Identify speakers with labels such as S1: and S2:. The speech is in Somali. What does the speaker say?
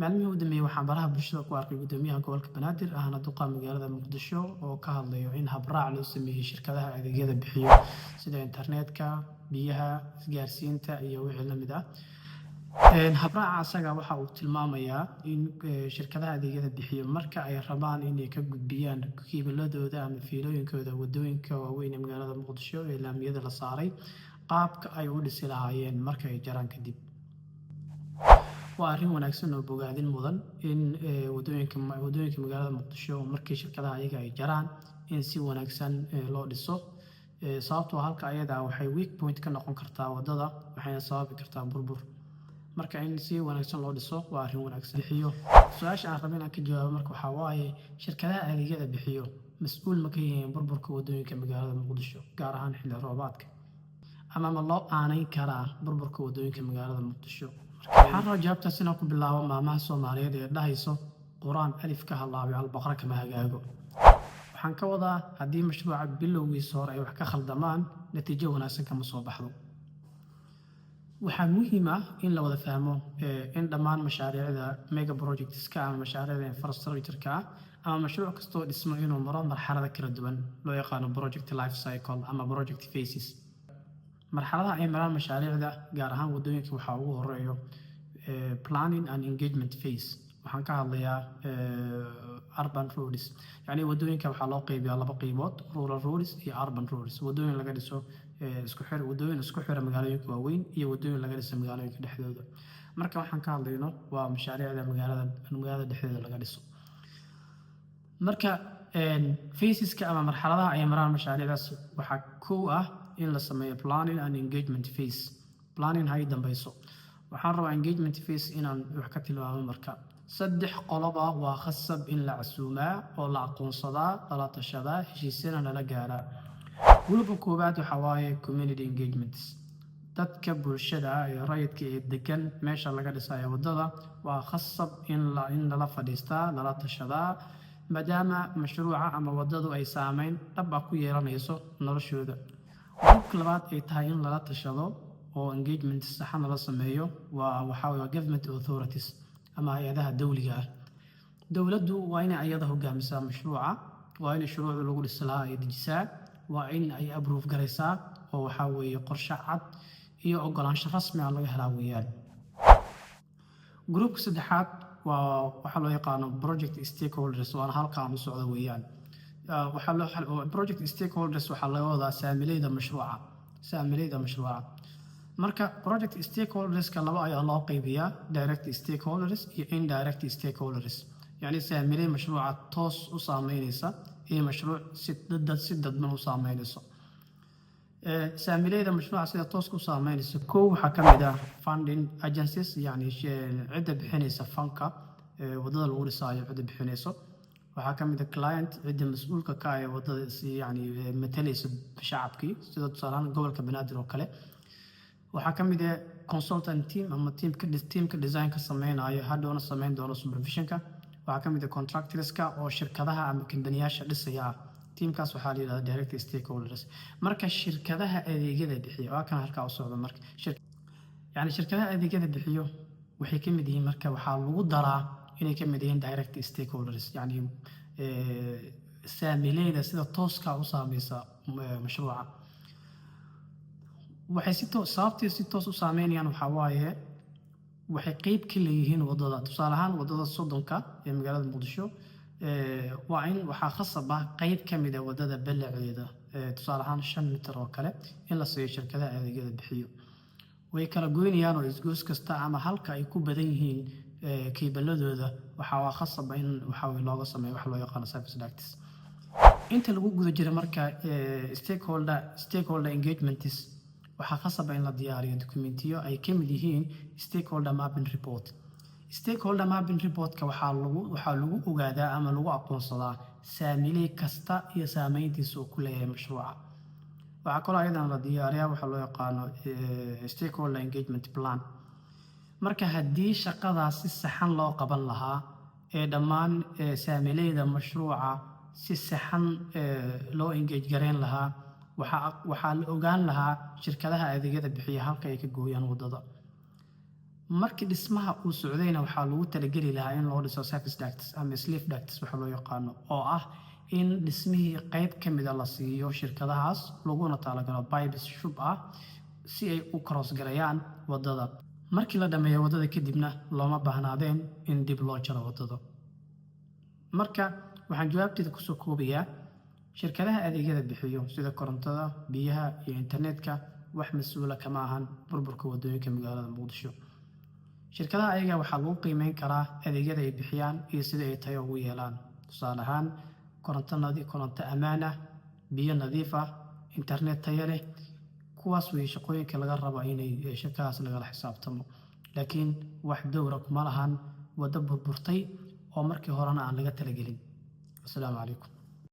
S1: Maalmihii u dambeeyey waxaan baraha bulshada ku arkay gudoomiyaha gobolka Banaadir, ahna duqa magaalada Muqdisho, oo ka hadlayo in habraac loo sameeyey shirkadaha adeegyada bixiyo, sida internetka, biyaha, isgaarsiinta iyo wixii la mid ah. Habraaca asaga waxa uu tilmaamayaa in shirkadaha adeegyada bixiyo marka ay rabaan inay ka gudbiyaan kiibaladooda ama fiilooyinkooda wadooyinka waaweyn ee magaalada Muqdisho ee laamiyada la saaray, qaabka ay u dhisi lahaayeen marka ay jaraan kadib. Waa arrin wanaagsan oo bogaadin mudan in wadooyinka magaalada Muqdisho markii shirkadaha ayaga ay jaraan in si wanaagsan loo dhiso, sababtoo halka ayada waxay weak point ka noqon kartaa wadada, waxayna sababi kartaa burbur. Marka in si wanaagsan loo dhiso waa arrin wanaagsan bixiyo. Su-aasha aan rabo inaan ka jawaabo marka waxaa waaye: shirkadaha adeegyada bixiyo mas-uul ma ka yihiin burburka wadooyinka magaalada Muqdisho, gaar ahaan xilli roobaadka, ama ma loo aaneyn karaa burburka wadooyinka magaalada Muqdisho? Waxaan rabaa jawaabtaas inaan ku bilaabo maahmaaha Soomaaliyeed ee dhahayso: "Qur-aan alif ka halaabay Albaqra kama hagaago." Waxaan ka wadaa, haddii mashruuca bilowgiisa hore ay wax ka khaldamaan, natiijo wanaagsan kama soo baxdo. Waxaa muhiim ah in la wada fahmo in dhammaan mashaariicda mega projectska ama mashaariicda infrastructure-ka ah ama mashruuc kastoo dhismo inuu maro marxalada kala duwan loo yaqaano project life cycle ama project phases. Marxaladaha ay maraan mashaariicda, gaar ahaan wadooyinka, waxaa ugu horeeyo planning and engagement phase. Waxaan ka hadlayaa urban roads, yacni wadooyinka waxaa loo qeybiyaa laba qeybood: rural roads iyo urban roads. Wadooyin laga dhiso isku xir, wadooyin isku xira magaalooyinka waaweyn iyo wadooyin laga dhiso magaalooyinka dhexdooda. Marka waxaan ka hadlayno waa mashaariicda magaalada dhexdeeda laga dhiso. Marka phaseska ama marxaladaha ay maraan mashaariicdaas waxaa kow ah in la sameeyo planning and engagement phase. Planning ha ii dambeyso, waxaan rabaa engagement phase inaan wax ka tilmaamo. Marka saddex qoloba waa khasab in la casuumaa oo la aqoonsadaa, lala tashadaa, heshiisyana lala gaaraa. Group-ka koowaad waxaa waaye community engagements. Dadka bulshada ah ee rayidka ee degan meesha laga dhisayo waddada waa khasab in lala fadhiistaa, lala tashadaa, maadaama mashruuca ama waddadu ay saameyn dhab ah ku yeelanayso noloshooda. Group-ka labaad ay tahay in lala tashado oo engagement saxan lala sameeyo waa waxaa waa government authorities ama hay-adaha dowliga ah. Dowladdu waa inay ayada hogaamisaa mashruuca, waa inay shuruucda lagu dhisi lahaa ay dejisaa, waa in ay approve garaysaa, oo waxaa weeye qorshe cad iyo ogolaansho rasmi ah laga helaa weeyaan. Group-ka saddexaad waa waxaa loo yaqaano project stakeholders, waana halkaan u socda weeyaan. Waxaa loo project stakeholders waxaa laga wadaa saamileyda mashruuca. Saamileyda mashruuca marka project stakeholderska laba ayaa loo qaybiyaa: direct stakeholders iyo indirect stakeholders, yacni saamiley mashruuca toos u saameynaysa iyo mashruuc si dadban u saameynayso. Saamileyda mashruuca sida tooska u saameynaysa, kow waxaa ka mid ah funding agencies, yacni cidda bixinaysa fund-ka waddada lagu dhisaayo cidda bixinayso. Waxaa ka mid ah client, cidda mas-uulka ka ah ee waddada si yacni matalaysa shacabkii, sida tusaale ahaan gobolka Banaadir oo kale. Waxaa ka mid ah consultant team ama teamka design ka sameynayo, hadhowna sameyn doono supervisionka. Waxaa ka mid ah contractorska oo shirkadaha ama kambaniyaasha dhisaya ah. Teamkaas waxaa la yidhahda direct stakeholders. Marka shirkadaha adeegyada bixiya waa kan halkaa u socda. Marka yacni shirkadaha adeegyada bixiyo waxay ka mid yihiin, marka waxaa lagu daraa inay ka mid yihiin direct stakeholders, yacni saamileyda sida tooska u saameysa mashruuca. Waxay si toos, sababtay si toos u saameynayaan waxaa waaye waxay qeyb ka leeyihiin waddada. Tusaale ahaan, waddada 30-ka ee magaalada Muqdisho waa in waxaa khasab ah qeyb ka mid ah waddada ballaceeda, tusaale ahaan 5 mitir oo kale, in la siiyo shirkadaha adeegyada bixiyo. Way kala goynayaan oo isgoos kasta ama halka ay ku badan yihiin keybaladooda waxaa waa khasab in waxaa weye looga sameeyo wax loo yaqaano service ducts. Inta lagu guda jiro marka stakeholder engagements, waxaa khasab ah in la diyaariyo dokumentiyo ay ka mid yihiin stakeholder mapping report. Stakeholder mapping reportka waxaa lagu ogaadaa ama lagu aqoonsadaa saamiley kasta iyo saameyntiisa uu ku leeyahay mashruuca. Waxaa kaloo ayadana la diyaariyaa waxaa loo yaqaano stakeholder engagement plan. Marka haddii shaqadaas si saxan loo qaban lahaa ee dhammaan saamileyda mashruuca si saxan loo engage gareyn lahaa, waxaa la ogaan lahaa shirkadaha adeegyada bixiya halka ay ka gooyaan waddada. Markii dhismaha uu socdayna, waxaa lagu talageli lahaa in loo dhiso service ducts ama sleeve ducts waxa loo yaqaano, oo ah in dhismihii qeyb ka mida la siiyo shirkadahaas, laguna talagalo pipes shub ah si ay u cross gareeyaan wadada. Markii la dhammeeyo wadada kadibna, looma baahnaadeen in dib loo jaro wadada. Marka waxaan jawaabteeda kusoo koobayaa: shirkadaha adeegyada bixiyo sida korontada, biyaha iyo internetka wax mas-uula kama ahan burburka wadooyinka magaalada Muqdisho. Shirkadaha ayaga waxaa lagu qiimeyn karaa adeegyada ay bixiyaan iyo sida ay tayo ugu yeelaan. Tusaale ahaan, koronto ammaan ah, biyo nadiif ah, internet tayo leh. Kuwaas wey shaqooyinka laga rabo inay shirkadahaas lagala xisaabtamo, laakiin wax dowra kuma lahan waddo burburtay oo markii horena aan laga talagelin. Wasalaamu calaykum.